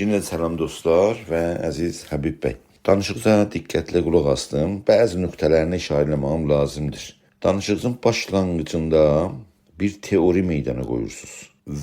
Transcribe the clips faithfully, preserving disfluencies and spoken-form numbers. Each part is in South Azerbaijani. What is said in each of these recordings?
یئنه ده سلام دوستلار و عزیز حبیب بی. دانیشیغیزا دقتله قولاق آسدیم. بعضی نقطه‌لرینه اشاره ائله‌مه‌ییم لازیمدیر. دانیشیغیزین باشلانغیجیندا بیر تئوری میدانا قویورسونوز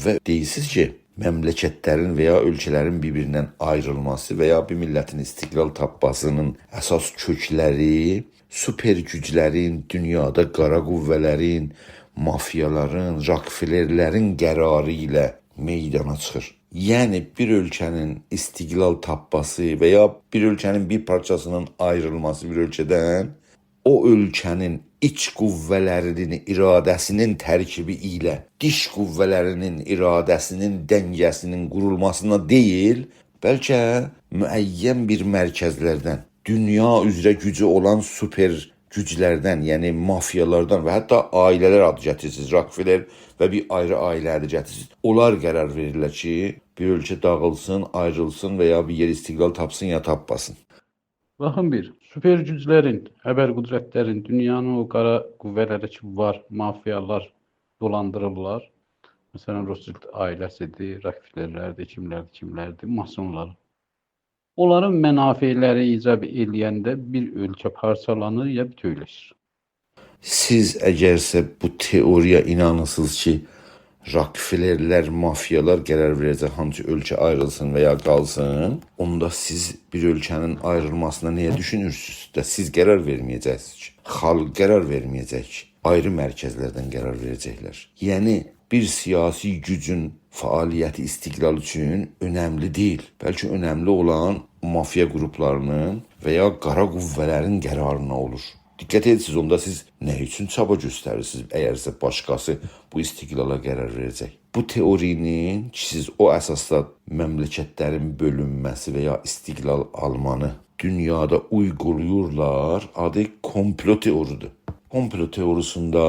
و دئییرسینیز کی، مملکت‌لرین و یا اؤلکه‌لرین بیر-بیریندن آیریلماسی و یا بیر میللتین استقلال تاپماسینین اساس کؤکلری سوپر گوجلرین، دونیادا قارا قوه‌لرین، مافیالارین، راکفلرلرین قراری ایله میدانا چیخیر. یعنی، بیر اؤلکه‌نین استقلال تاپماسی و یا بیر اؤلکه‌نین بیر پارچاسینین آیریلماسی بیر اؤلکه‌دن او اؤلکه‌نین ایچ قوه‌لرینین اراده‌سینین ترکیبی ایله دیش قوه‌لرینین اراده‌سینین دنگه‌سینین قورولماسینا دئییل، بلکه معین بیر مرکزلردن، دونیا اوزره گوجو اولان سوپر گوجلردن، یعنی مافیالاردان و حتی عائله‌لر آدی گتیریرسینیز، راکفلر و بیر آیری عائله آدی گتیریرسینیز. اونلار قرار وئریرلر کی، بیر اؤلکه داغیلسین، آیریلسین و یا بیر یئر استقلال تاپسین یا تاپماسین. باخین بیر، سوپر گوجلرین، ابرقدرت‌لرین، دونیانین او قارا قوه‌لری کی وار، مافیالار دولاندیریرلار. مثلا، روتشیلد عائله‌سی‌دیر، راکفلرلردیر، کیملردیر، کیملردیر، ماسونلار. اونلارین منافع‌لری ایجاب ائله‌ینده بیر اؤلکه پارچالانیر یا بوتؤولشیر. سیز اگرسه بو تئوری‌یه اینانیرسینیز کی، راکفلرلر، مافیالار قرار وئره‌جک هانسی اؤلکه آیریلسین و یا قالسین، اوندا سیز بیر اؤلکه‌نین آیریلماسینا نییه دوشونورسونوز؟ دا سیز قرار وئرمه‌یه‌جکسینیز کی، خالق قرار وئرمه‌یه‌جک کی، آیری مرکزلردن قرار وئره‌جکلر. یعنی، بیر سیاسی گوجون فعالیتی استقلال اوچون اؤنملی دئییل. بلکه اؤنملی اولان مافیا قروپلارینین و یا قارا قوه‌لرین قرارینا اولور. دقت ائدیرسینیز، اوندا سیز نه اوچون چابا گؤستریرسینیز، اگرسه باشقاسی بو استقلالا قرار وئره‌جک؟ بو تئوری‌نین کی، سیز او اساسدا مملکت‌لرین بؤلونمه‌سی و یا استقلال آلمانی دونیادا اویغولاییرلار، آدی کومپلو تئوری‌دیر. کومپلو تئوری‌سینده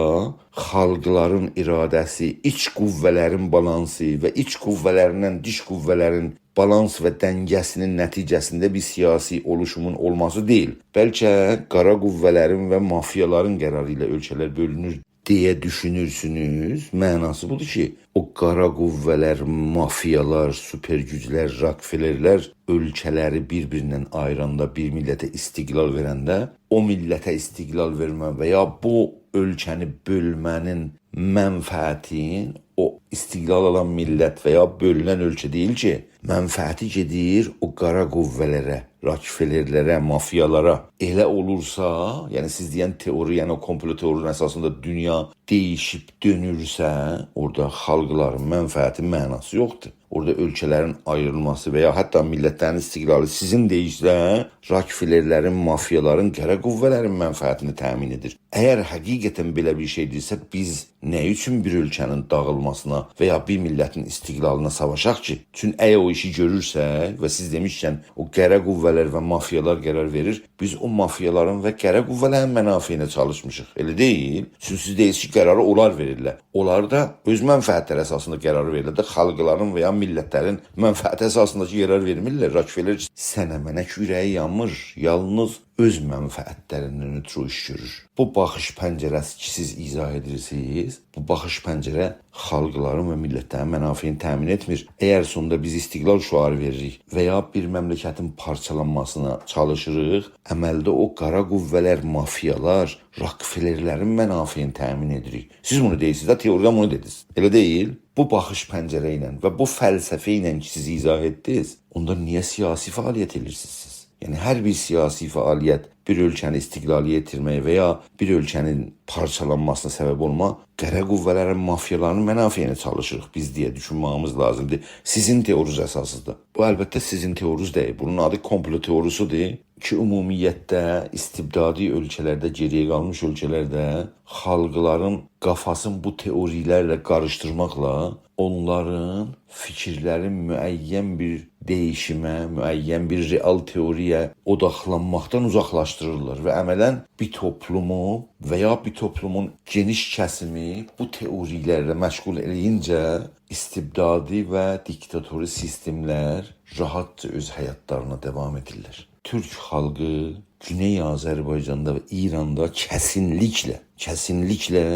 خالقلارین اراده‌سی، ایچ قوه‌لرین بالانسی و ایچ قوه‌لریندن دیش قوه‌لرین بالانس و دنگه‌سینین نتیجه‌سینده بیر سیاسی اولوشومون اولماسی دئییل، بلکه قارا قوه‌لرین و مافیالارین قراری ایله اؤلکه‌لر بؤلونور دئیه دوشونورسونوز، معناسی بودور کی، او قارا قوه‌لر، مافیالار، سوپر گوجلر، راکفلرلر اؤلکه‌لری بیر-بیریندن آییراندا، بیر میللته استقلال وئرنده، او میللته استقلال وئرمه و یا بو اؤلکه‌نی بؤلمه‌نین منفعتین او استقلال آلان میللت و یا بؤلونن اؤلکه دئییل کی، منفعتی گئدیر او قارا قوه‌لره، راکفلرلره، مافیالارا. ائله اولورسا، یعنی سیز دئین تئوری، یعنی او کومپلو تئوری‌نین اساسیندا دونیا دییشیب دؤنورسه، اورادا خالقلارین منفعتی، معناسی یوخدور. اورادا اؤلکه‌لرین آیریلماسی و یا حتی میللت‌لرین استقلالی سیزین دئییشده راکفلرلرین، مافیالارین، قارا قوه‌لرین منفعتینی تأمین ائدیر. اگر حقیقتاً بئله بیر شئی‌دیرسه، بیز نه اوچون بیر اؤلکه‌نین داغیلماسینا و یا بیر میللتین استقلالینا ساواشاق کی؟ چون اگر او ایشی گؤرورسک و سیز دئمیشکن او قارا قوه‌لر و مافیالار قرار وئریر، بیز او مافیالارین و قارا قوه‌لرین منافعینه چالیشمیشیق. ائله دئییل؟ چون سیز دئییرسینیز کی، قراری اونلار وئریرلر. اونلار دا اؤز منفعت‌لری اساسیندا قرار وئریرلر ده، خالقلارین و یا میللت‌لرین منفعتی اساسیندا کی، قرار وئرمیرلر. راکفلر سنه-منه کی، اوره‌یی یانمیر، یالنیز اؤز منفعت‌لریندن اؤترو ایش گؤرور. بو باخیش پنجره‌سی کی، سیز ایضاح ائدیرسینیز، بو باخیش پنجره خالقلارین و میللت‌لرین منافعینی تأمین ائتمیر. اگر سوندا بیز استقلال شعاری وئریریک و یا بیر مملکتین پارچالانماسینا چالیشیریق، عملده او قارا قوه‌لر، مافیالار، راکفلرلرین منافعینی تأمین ائدیریک. سیز بونو دئییرسینیز ده، تئوری‌دن بونو دئدینیز. ائله دئییل؟ بو باخیش پنجره ایله و بو فلسفه ایله کی، سیز ایضاح ائتدینیز، اوندا نییه سیاسی فعالیت ائدیرسینیز سیز؟ یعنی، هر بیر سیاسی فعالیت بیر اؤلکه‌نی استقلالیه یئتیرمه‌یه و یا بیر اؤلکه‌نین پارچالانماسینا سبب اولما، قارا قوه‌لرین، مافیالارین منافعینه چالیشیریق بیز دئیه دوشونمه‌ییمیز لازیمدیر. سیزین تئوریز اساسیدیر. بو، البته، سیزین تئوریز دئییل. بونون آدی کومپلو تئوریسیدیر کی، عمومیتده استبدادی اؤلکه‌لرده، گئری‌یه قالمیش اؤلکه‌لرده خالقلارین قافاسینی بو تئوری‌لرله قاریشدیرماقلا اونلارین فیکیرلرین معین بیر دییشیمه، معین بیر رئال تئوری‌یه اوداقلانماقدان اوزاقلاشدیریرلار و عملاً بیر توپلومو و یا بیر توپلومون گئنیش کسیمی بو تئوری‌لرله مشغول ائله‌یینجه استبدادی و دیکتاتوری سیستم‌لر راحتجا اؤز حیاتلارینا داوام ائدیرلر. تورک خالقی گونئی آذربایجاندا و ایراندا کسینلیکله، کسینلیکله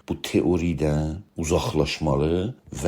بو تئوریدن اوزاقلاشمالی و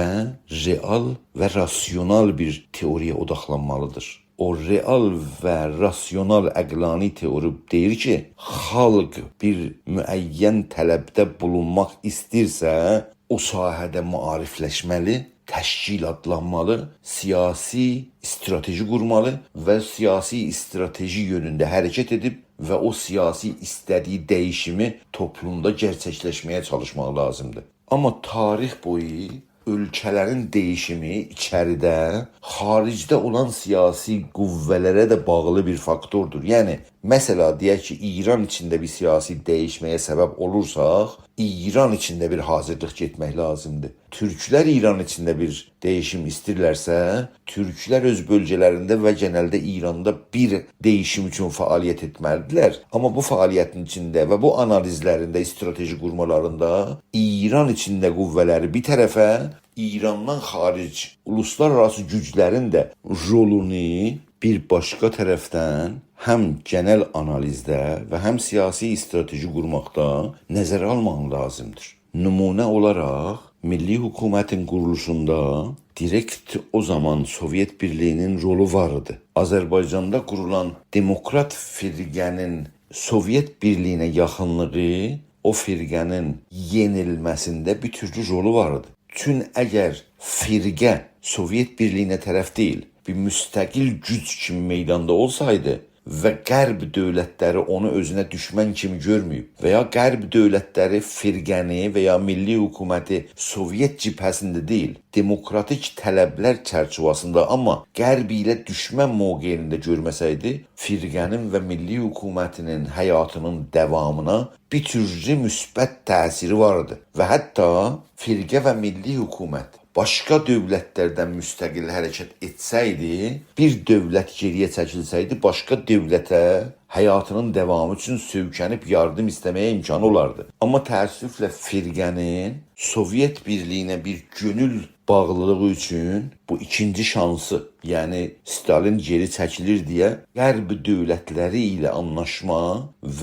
رئال و راسیونال بیر تئوری‌یه اوداقلانمالیدیر. او رئال و راسیونال عقلانی تئوری دئییر کی، خالق بیر معین طلبده بولونماق ایسته‌ییرسه، او ساحه‌ده معاریفلشمه‌لی، تشکیلاتلانمالی، سیاسی استراتژی قورمالی و سیاسی استراتژی یؤنونده حرکت ائدیب و او سیاسی ایسته‌دیگی دییشیمی توپلومدا گئرچکلشمه‌یه چالیشماق لازیمدیر. آمما تاریخ بویو اؤلکه‌لرین دییشیمی ایچریده، خاریجده اولان سیاسی قوه‌لره ده باغلی بیر فاکتوردور. یعنی، مثلا، دئیک کی، ایران ایچینده بیر سیاسی دییشمه‌یه سبب اولورساق، ایران ایچینده بیر حاضیرلیق گئتمک لازیمدیر. تورکلر ایران ایچینده بیر دییشیم ایسته‌ییرلرسه، تورکلر اؤز بؤلگه‌لرینده و گئنلده ایراندا بیر دییشیم اوچون فعالیت ائتمه‌لیدیرلر. آمما بو فعالیتین ایچینده و بو آنالیزلرینده، استراتژی قورمالاریندا ایران ایچینده قوه‌لری بیر طرفه، ایراندان خاریج اولوسلارآراسی گوجلرین ده رولونو بیر باشقا طرفدن هم گئنل آنالیزده و هم سیاسی استراتژی قورماقدا نظره آلماق لازیمدیر. نمونه اولاراق، میللی حکومتین قورولوشوندا دیرکت او زامان سووئت بیرلیگینین رولو وار ایدی. آذربایجاندا قورولان دموکرات فرقه‌نین سووئت بیرلیگینه یاخینلیغی او فرقه‌نین یئنیلمه‌سینده بیر تورلو رولو وار ایدی. چون اگر فرقه سووئت بیرلیگینه طرف دئییل، بیر مستقل گوج کیمی میداندا اولسایدی و غرب دؤولتلری اونو اؤزونه دوشمن کیمی گؤرمه‌ییب و یا غرب دؤولتلری فرقه‌نی و یا میللی حکومتی سووئت جبهه‌سینده دئییل، دموکراتیک طلبلر چرچیوه‌سینده، آمما غرب ایله دوشمن موقعینده گؤرمه‌سه‌یدی، فرقه‌نین و میللی حکومتینین حیاتینین داوامینا بیر تورلو مثبت تأثیری واردی و حتی فرقه و میللی حکومت باشقا دؤولتلردن مستقل حرکت ائتسه‌یدی، بیر دؤولت گئری‌یه چکیلسه‌یدی، باشقا دؤولته حیاتینین داوامی اوچون سؤیکنیب یاردیم ایسته‌مه‌یه امکانی اولاردی. آمما تأسفله فرقه‌نین سووئت بیرلیگینه بیر گؤنول باغلیلیغی اوچون بو ایکینجی شانسی، یعنی ستالین گئری چکیلیر دئیه غرب دؤولتلری ایله آنلاشما و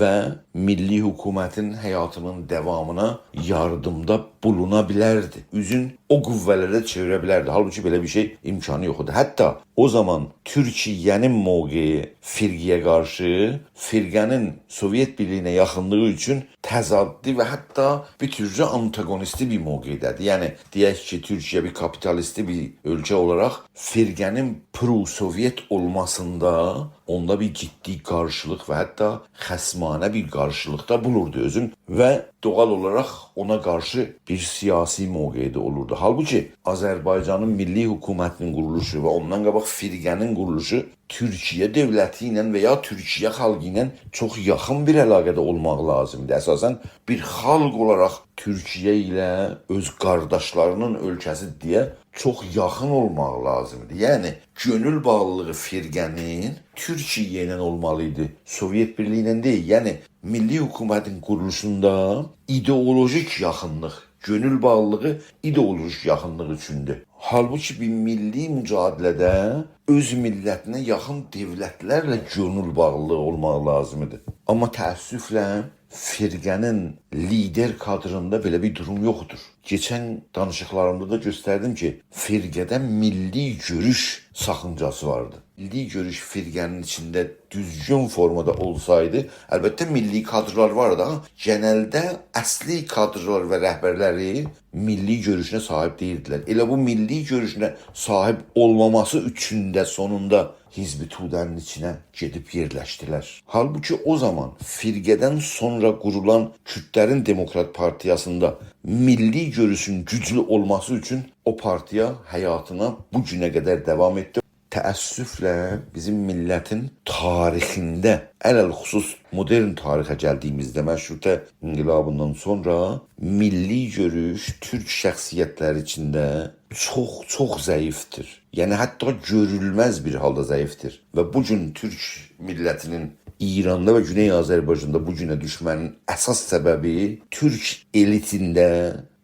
میللی حکومتین حیاتینین داوامینا یاردیمدا بولونا بیلردی. اوزون او قوه‌لره چئویره بیلردی. حالبوکی بئله بیر شئی امکانی یوخ ایدی. حتی او زامان تورکیه‌نین موقعی فرقه‌یه قارشی، فرقه‌نین سووئت بیرلیگینه یاخینلیغی اوچون تضادلی و حتی بیر تورلو آنتاگونیستی بیر موقعده‌دیر. یعنی، دئیک کی، تورکیه بیر کاپیتالیستی بیر اؤلکه اولاراق فرقه‌نین پرو-سووئت اولماسیندا اوندا بیر جدی قارشیلیق و حتی خصمانه بیر قارشیلیقدا بولوردو اؤزون و دوغال اولاراق اونا قارشی بیر سیاسی موقعده اولوردو. حالبوکی آذربایجانین میللی حکومتینین قورولوشو و اوندان قاباق فرقه‌نین قورولوشو تورکیه دؤولتی ایله و یا تورکیه خالقی ایله چوخ یاخین بیر علاقه‌ده اولماق لازیمدیر. اساساً بیر خالق اولاراق تورکیه ایله اؤز قارداشلارینین اؤلکه‌سی دئیه چوخ یاخین اولماق لازیمدیر. یعنی، گؤنول باغلیلیغی فرقه‌نین تورکیه ایله اولمالی ایدی، سووئت بیرلیگی ایله دئییل. یعنی، میللی حکومتین قورولوشوندا ایدئولوژیک یاخینلیق، گؤنول باغلیلیغی ایدئولوژیک یاخینلیق اوچوندور. حالبوکی بیر میللی مجادله‌ده اؤز میللتینه یاخین دؤولتلرله گؤنول باغلیلیغی اولماق لازیمدیر. آمما تأسفله فرقه‌نین لیدر کادریندا بئله بیر دوروم یوخدور. کئچن دانیشیقلاریمدا دا گؤستردیم کی، فرقه‌ده میللی گؤروش ساخینجاسی واردی. میللی گؤروش فرقه‌نین ایچینده دوزگون فورمادا اولسایدی، البته میللی کادرلار وار دا، گئنلده اصلی کادرلار و رهبرلری میللی گؤروشونه صاحیب دئییلدیلر. ائله بو میللی گؤروشونه صاحیب اولماماسی اوچون ده سونوندا حزب توده‌نین ایچینه گئدیب یئرلشدیلر. حالبوکی او زامان فرقه‌دن سونرا قورولان کوردلرین دموکرات پارتیاسیندا میللی گؤروشون گوجلو اولماسی اوچون او پارتیا حیاتینا بو گونه قدر داوام ائتدی. تأسفله بیزیم میللتین تاریخینده، علی‌الخصوص مدرن تاریخه گلدیگیمیزده، مشروطه انقلابیندان سونرا میللی گؤروش تورک شخصیتلری ایچینده چوخ، چوخ ضعیفدیر. یعنی، حتی گؤرولمز بیر حالدا ضعیفدیر. و بو گون تورک میللتینین ایراندا و گونئی آذربایجاندا بو گونه دوشمه‌نین اساس سببی تورک ائلیتینده،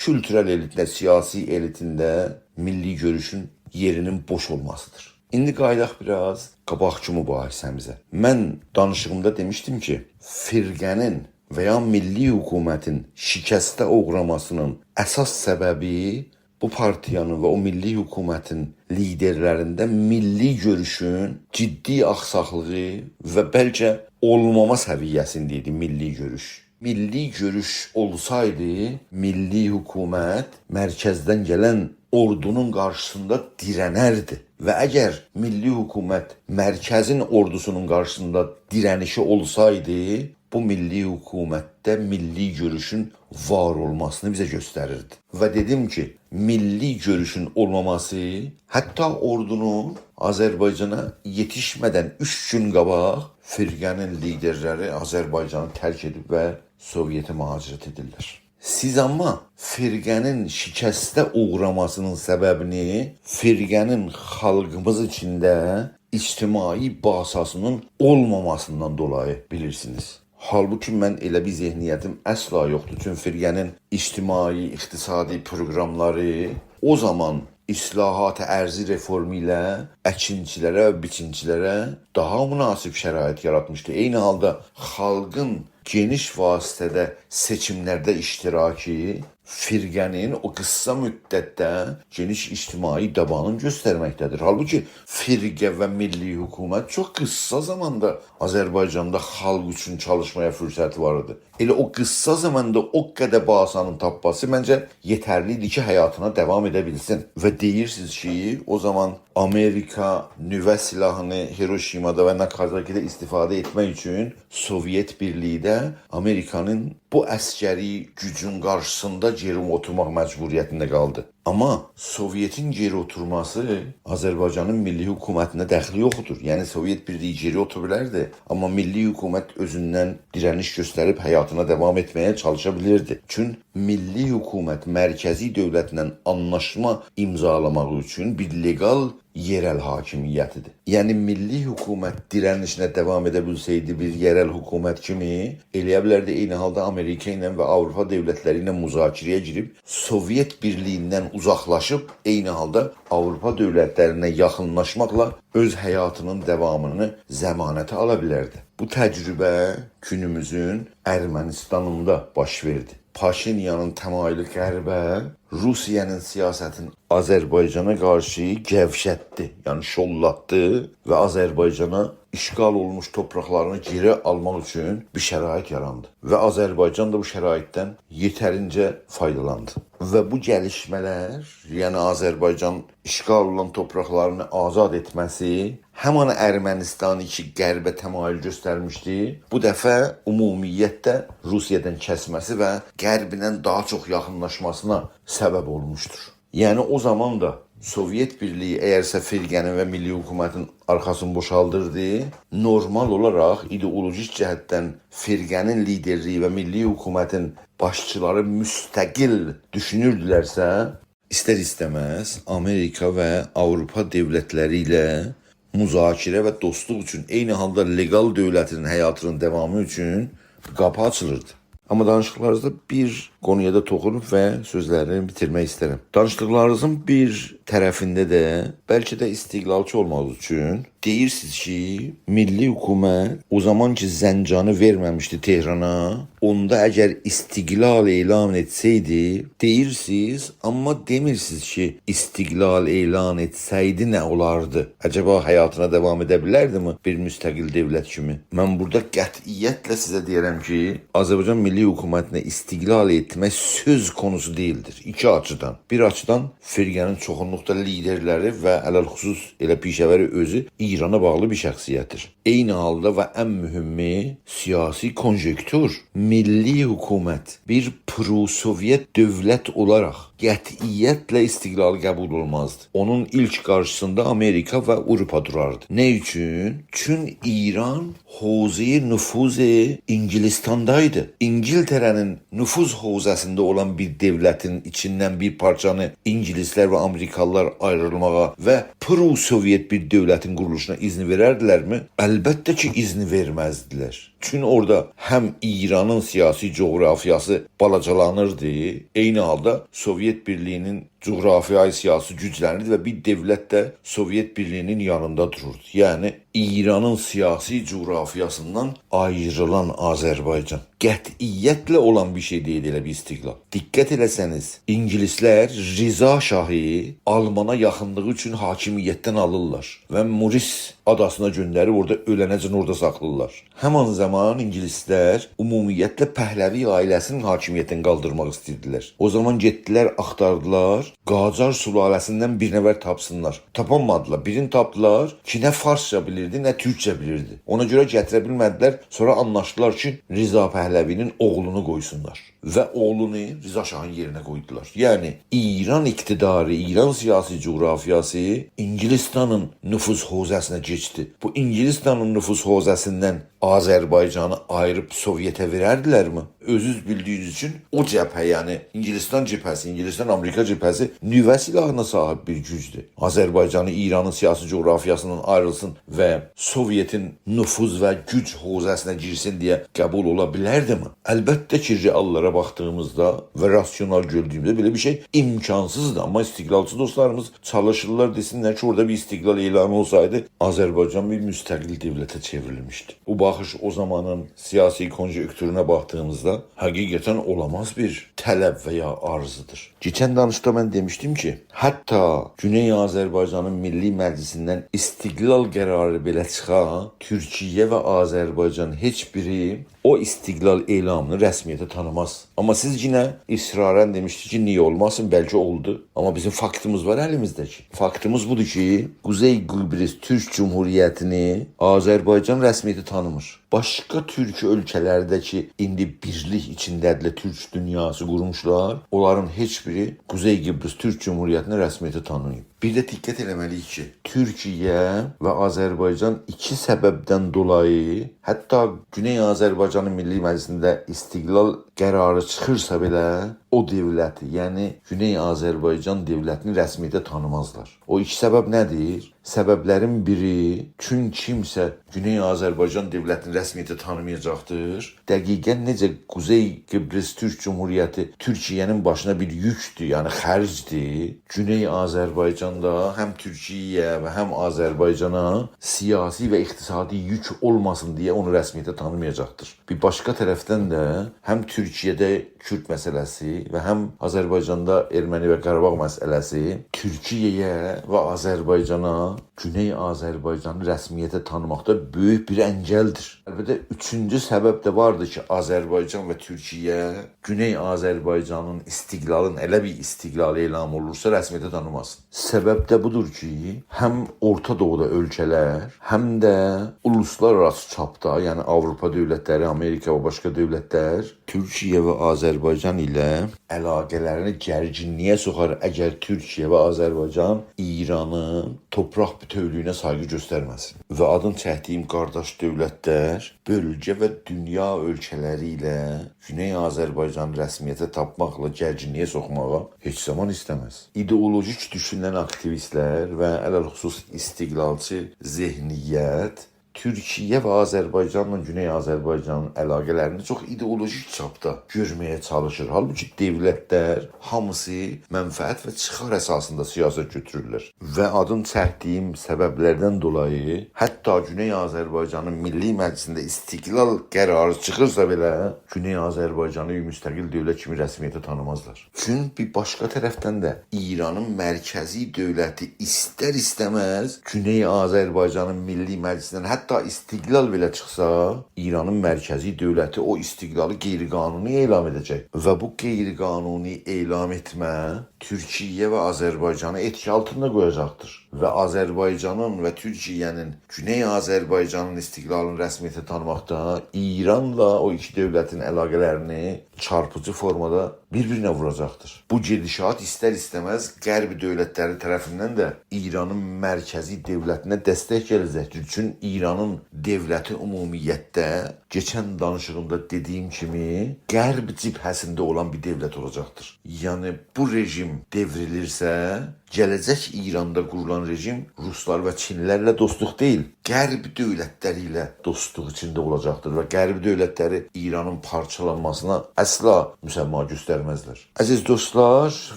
کولتورل ائلیتینده، سیاسی ائلیتینده میللی گؤروشون یئرینین بوش اولماسیدیر. ایندی قاییداق بیر آز قاباقکی مباحثه‌میزه. من دانیشیغیمدا دئمیشدیم کی، فرقه‌نین و یا میللی حکومتین شکسته اوغراماسینین اساس سببی بو پارتیانین و او میللی حکومتین لیدرلرینده میللی گؤروشون جدی آخساقلیغی و بلکه اولماما سویه‌سینده ایدی میللی گؤروش. میللی گؤروش اولسایدی، میللی حکومت مرکزدن گلن اوردونون قارشیسیندا دیرنردی. و اگر میللی حکومت مرکزین اوردوسونون قارشیسیندا دیرنیشی اولسایدی، بو میللی حکومتده میللی گؤروشون وار اولماسینی بیزه گؤستریردی. و دئدیم کی، میللی گؤروشون اولماماسی حتی اوردونون آذربایجانا یئتیشمه‌دن اوچ گون قاباق فرقه‌نین لیدرلری آذربایجانی ترک ائدیب و سووئته مهاجرت ائدیرلر. سیز آمما فرقه‌نین شکسته اوغراماسینین سببینی فرقه‌نین خالقیمیز ایچینده اجتماعی باساسینین اولماماسیندان دولایی بیلیرسینیز. حالبوکی من ائله بیر ذهنیتیم اصلا یوخدور. چون فرقه‌نین اجتماعی، اقتصادی پروقراملاری او زامان اصلاحات ارضی رفورمو ایله اکینچیلره و بیچینچیلره داها مناسب شرایط یاراتمیشدی. عینی حالدا خالقین گئنیش وسعتده سئچیملرده اشتراکی فرقه‌نین او قیسا مدتده گئنیش اجتماعی دابانین گؤسترمکده‌دیر. حالبوکی فرقه و میللی حکومت چوخ قیسا زاماندا آذربایجاندا خالق اوچون چالیشمایا فرصتی وار ایدی. ائله او قیسا زاماندا او قدر باسانین تاپماسی منجه یئترلی ایدی کی، حیاتینا داوام ائده بیلسین. و دئییرسینیز کی، او زامان آمریکا نووه سلاحینی هیروشیمادا و ناکازاکی‌ده استفاده ائتمک اوچون سووئت بیرلیگی ده آمریکانین بو عسکری گوجون قارشیسیندا گئری اوتورماق مجبوریتینده قالدی. آمما سووئتین گئری اوتورماسی آذربایجانین میللی حکومتینه دخلی یوخدور. یعنی، سووئت بیرلیگی گئری اوتورا بیلردی، آمما میللی حکومت اؤزوندن دیرنیش گؤستریب حیاتینا داوام ائتمه‌یه چالیشا بیلیردی. چون میللی حکومت مرکزی دؤولتله آنلاشما امضالاماق اوچون بیر لگال یئرل حاکمیتی‌دیر. یعنی، میللی حکومت دیرنیشینه داوام ائده بیلسه‌یدی بیر یئرل حکومت کیمی، ائلیه بیلردی عینی حالدا آمریکا ایله و آوروپا دؤولتلری ایله مذاکره‌یه گیریب، سووئت بیرلیگیندن اوزاقلاشیب، عینی حالدا آوروپا دؤولتلرینه یاخینلاشماقلا اؤز حیاتینین داوامینی ضمانته آلا بیلردی. بو تجربه گونوموزون ارمنستانیندا باش وئردی. پاشینیانین تمایلی غربه، روسیه‌نین سیاستینی آذربایجانا قارشی گئوشتدی، یعنی شوللاتدی و آذربایجانا اشغال اولموش تورپاقلارینی گئری آلماق اوچون بیر شرایط یاراندی. و آذربایجان دا بو شرایطدن یئترینجه فایدالاندی. و بو گلیشمه‌لر، یعنی آذربایجان اشغال اولان تورپاقلارینی آزاد ائتمه‌سی، همان ارمنستانی کی، غربه تمایل گؤسترمیشدی، بو دفعه عمومیتله روسیه‌دن کسمه‌سی و غربله داها چوخ یاخینلاشماسینا سبب اولموشدور. یعنی، او زامان دا سووئت بیرلیگی اگرسه فرقه‌نین و میللی حکومتین آرخاسینی بوشالدیردی، نورمال اولاراق ایدئولوژیک جهتدن فرقه‌نین لیدرلیگی و میللی حکومتین باشچیلاری مستقل دوشونوردولرسه، ایستر-ایسته‌مز آمریکا و آوروپا دؤولتلری ایله مذاکره و دوستلوق اوچون، عینی حالدا لگال دؤولتینین حیاتینین داوامی اوچون قاپی آچیلیردی. آمما دانیشیقلارینیزدا بیر قونویا دا توخونوب و سؤزلرینی بیتیرمک ایسترم. دانیشیقلارینیزین بیر طرفینده ده، بلکه ده استقلالچی اولماق اوچون، دئییرسینیز کی، میللی حکومت او زامان کی، زنجانی وئرمه‌میشدی تهرانا، اوندا اگر استقلال اعلان ائتسه‌یدی، دئییرسینیز، آمما دئمیرسینیز کی، استقلال اعلان ائتسه‌یدی نه اولاردی؟ عجبا حیاتینا داوام ائده بیلردیمی بیر مستقل دؤولت کیمی؟ من بورادا قطعیتله سیزه دئیه‌رم کی، آذربایجان میللی حکومتینه استقلال ائتمک سؤز قونوسو دئییلدیر. ایکی آچیدان. بیر آچیدان فرقه‌نین چوخونلوقدا لیدرلری و علی‌الخصوص ائله پیشه‌وری اؤزو ایرانا باغلی بیر شخصیتدیر. عینی حالدا و ان مهمی سیاسی کونژوکتور. میللی حکومت بیر پرو-سووئت دؤولت اولاراق قطعیتله استقلالی قبول اولمازدی. اونون ایلک قارشیسیندا آمریکا و آوروپا دوراردی. نه اوچون؟ چون ایران حوزه‌ی نفوذ اینگیلیستاندایدی. اینگیلتره‌نین نفوذ حوزه‌سینده اولان بیر دؤولتین ایچیندن بیر پارچانی اینگیلیسلر و آمریکالیلار آیریلماغا و پرو-سووئت بیر دؤولتین قورولوشونا اذن وئرردیلرمی؟ البته کی، اذن وئرمزدیلر. چون اورادا هم ایرانین سیاسی جغرافیاسی بالاجالانیردی، عینی حالدا سووئت بیرلیگینین جغرافیایی سیاسی گوجلنیردی و بیر دؤولت ده سووئت بیرلیگی‌نین یانیندا دوروردو. یعنی، ایرانین سیاسی جغرافیاسیندان آیریلان آذربایجان. قطعیتله اولان بیر شئی دئییل ائله بیر استقلال. دقت ائله‌سه‌نیز، اینگیلیسلر رضا شاهی آلمانا یاخینلیغی اوچون حاکمیتدن آلیرلار و موریس آداسینا گؤندریب اورادا اؤلنه‌جن اورادا ساخلاییرلار. همان زامان اینگیلیسلر عمومیتله پهلوی عائله‌سینین حاکمیتینی قالدیرماق ایسته‌ییردیلر. او زامان گئتدیلر، آختاردیلار، قاجار سلاله‌سیندن بیر نفر تاپسینلار. تاپانمادیلار. بیرینی تاپدیلار کی، نه فارسجا بیلیردی، نه تورکجه بیلیردی. اونا گؤره گتیره بیلمه‌دیلر. سونرا آنلاشدیلار کی، رضا پهلوی‌نین اوغلونو قویسونلار. و اوغلونو رضا شاهین یئرینه قویدولار. یعنی، ایران اقتداری، ایران سیاسی جغرافیاسی اینگیلیستانین نفوذ حوزه‌سینه کئچدی. بو اینگیلیستانین نفوذ حوزه‌سیندن آذربایجانی آییریب سووئته وئرردیلرمی؟ اؤزونوز بیلدیگینیز اوچون او جبهه، یعنی اینگیلیستان جبهه‌سی، اینگیلیستان-آمریکا جبهه‌سی نووه سلاحینا صاحیب بیر گوجدور. آذربایجانی ایرانین سیاسی جغرافیاسیندان آیریلسین و سووئتین نفوذ و گوج حوزه‌سینه گیرسین دئیه قبول اولا بیلردیمی؟ البته کی، رئاللارا باخدیغیمیزدا و راسیونال گؤردویوموزده بئله بیر شئی امکانسیزدیر. آمما استقلالچی دوستلاریمیز چالیشیرلار دئسینلر کی، اورادا بیر استقلال اعلامی اولسایدی، آذربایجان بیر مستقل دؤولته چئوریلمیشدی. بو باخیش او زامانین سیاسی کونژونکتورونه باخدیغیمیزدا حقیقتاً اولاماز بیر طلب و یا آرزودور. کئچن دانیشیقدا من دئمیشدیم کی، حتی گونئی آذربایجانین میللی مجلسیندن استقلال قراری بئله چیخا، تورکیه و آذربایجان هئچ بیری او استقلال اعلامینی رسمیته تانیماز. آمما سیز یئنه اصراراً دئمیشدینیز کی، نییه اولماسین، بلکه اولدو. آمما بیزیم فاکتیمیز وار الیمیزده کی. فاکتیمیز بودور کی، قوزئی قیبریس تورک جمهوریتینی آذربایجان رسمیته تانیمیر. باشقا تورک اؤلکه‌لری ده کی، ایندی بیرلیک ایچینده‌دیرلر، تورک دونیاسی قورموشلار، اونلارین هئچ بیری قوزئی قیبریس تورک جمهوریتینی رسمیته تانیماییب. بیر ده دقت ائله‌مه‌لی‌ییک کی، تورکیه و آذربایجان ایکی سببدن دولایی، حتی گونئی آذربایجانین میللی مجلسینده استقلال قراری چیخیرسا بئله، او دؤولتی، یعنی گونئی آذربایجان دؤولتینی رسمیته تانیمازلار. او ایکی سبب نه‌دیر؟ سببلرین بیری، چون کیمسه گونئی آذربایجان دؤولتینی رسمیته تانیمایاجاقدیر. دقیقاً نئجه قوزئی قیبریس تورک جمهوریتی تورکیه‌نین باشینا بیر یوکدور، یعنی خرجدیر. گونئی آذربایجان دا هم تورکیه‌یه و هم آذربایجانا سیاسی و اقتصادی یوک اولماسین دئیه اونو رسمیته تانیمایاجاقدیر. بیر باشقا طرفدن ده هم تورکیه‌ده کورد مسئله‌سی و هم آذربایجاندا ارمنی و قاراباغ مسئله‌سی تورکیه‌یه و آذربایجانا گونئی آذربایجانی رسمیته تانیماقدا بؤیوک بیر انگلدیر. البته، اوچونجو سبب ده واردیر کی، آذربایجان و تورکیه گونئی آذربایجانین استقلالین، ائله بیر استقلال اعلام اولورسا، رسمیته تانیماسین. سبب ده بودور کی، هم اورتا دوغودا اؤلکه‌لر، هم ده اولوسلارآراسی چاپدا، یعنی آوروپا دؤولتلری، آمریکا و باشقا دؤولتلر تورکیه و آذربایجان ایله علاقه‌لرینی گرگینلییه سوخار، اگر تورکیه و آذربایجان ایرانین توپراق بوتؤولویونه سایغی گؤسترمه‌سین. و آدین چکدیگیم قارداش دؤولتلر بؤلگه و دونیا اؤلکه‌لری ایله گونئی آذربایجانی رسمیته تاپماقلا گرگینلییه سوخماغی هئچ زامان ایسته‌مز. ایدئولوژیک دوشونن آکتیویستلر و علی‌الخصوص استقلالچی ذهنیت تورکیه و آذربایجانلا گونئی آذربایجانین علاقه‌لرینی چوخ ایدئولوژیک چاپدا گؤرمه‌یه چالیشیر. حالبوکی دؤولتلر هامیسی منفعت و چیخار اساسیندا سیاست گؤتورورلر. و آدین چکدیگیم سببلردن دولایی حتی گونئی آذربایجانین میللی مجلسینده استقلال قراری چیخیرسا بئله، گونئی آذربایجانی مستقل دؤولت کیمی رسمیته تانیمازلار. چون بیر باشقا طرفدن ده ایرانین مرکزی دؤولتی ایستر-ایسته‌مز گونئی آذربایجانین میللی مجلسیندن حتی استقلال بئله چیخسا، ایرانین مرکزی دؤولتی او استقلالی غیرقانونی اعلام ائده‌جک. و بو غیرقانونی اعلام ائتمه تورکیه و آذربایجانی ائتکی آلتیندا قویاجاقدیر. و آذربایجانین و تورکیه‌نین گونئی آذربایجانین استقلالینی رسمیته تانیماقدا ایرانلا او ایکی دؤولتین علاقه‌لرینی چارپیجی فورمادا بیر-بیرینه ووراجاقدیر. بو گئدیشات ایستر-ایسته‌مز غرب دؤولتلری طرفیندن ده ایرانین مرکزی دؤولتینه دستک گله‌جکدیر. چون ایرانین دؤولتی عمومیتده، کئچن دانیشیغیمدا دئدیگیم کیمی، غرب جبهه‌سینده اولان بیر دؤولت اولاجاقدیر. یعنی، بو رژیم دئوریلیرسه، گله‌جک ایراندا قورولان رژیم روسلار و چینلی‌لرله دوستلوق دئییل، غرب دؤولتلری ایله دوستلوق ایچینده اولاجاقدیر و غرب دؤولتلری ایرانین پارچالانماسینا اصلا مسمّا گؤسترمزلر. عزیز دوستلار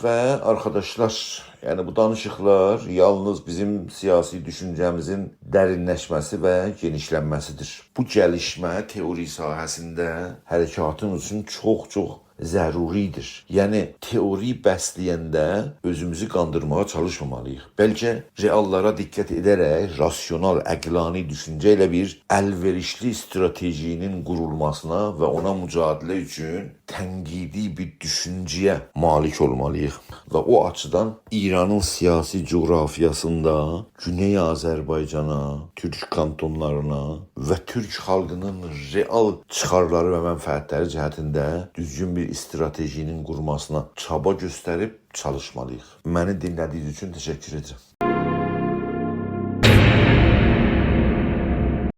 و آرخاداشلار، یعنی بو دانیشیقلار یالنیز بیزیم سیاسی دوشونجه‌میزین درینلشمه‌سی و گئنیشلنمه‌سیدیر. بو گلیشمه تئوری ساحه‌سینده حرکاتین اوچون چوخ-چوخ ضروری‌دیر. یعنی تئوری بسله‌ینده اؤزوموزو قاندیرماغا چالیشمامالی‌ییق. بلکه رئاللارا دقت ائده‌رک راسیونال، عقلانی دوشونجه ایله بیر الوئریشلی استراتژی‌نین قورولماسینا و اونا مجادله اوچون تنقیدی بیر دوشونجه‌یه مالیک اولمالی‌ییق. و او آچیدان ایرانین سیاسی جغرافیاسیندا گونئی آذربایجانا، تورک کانتونلارینا و تورک خالقینین رئال چیخارلاری و منفعتلری جهتینده دوزگون بیر استراتژی‌نین قورماسینا چابا گؤستریب چالیشمالی‌ییق. منی دینله‌دیگینیز اوچون تشکر ائدیرم.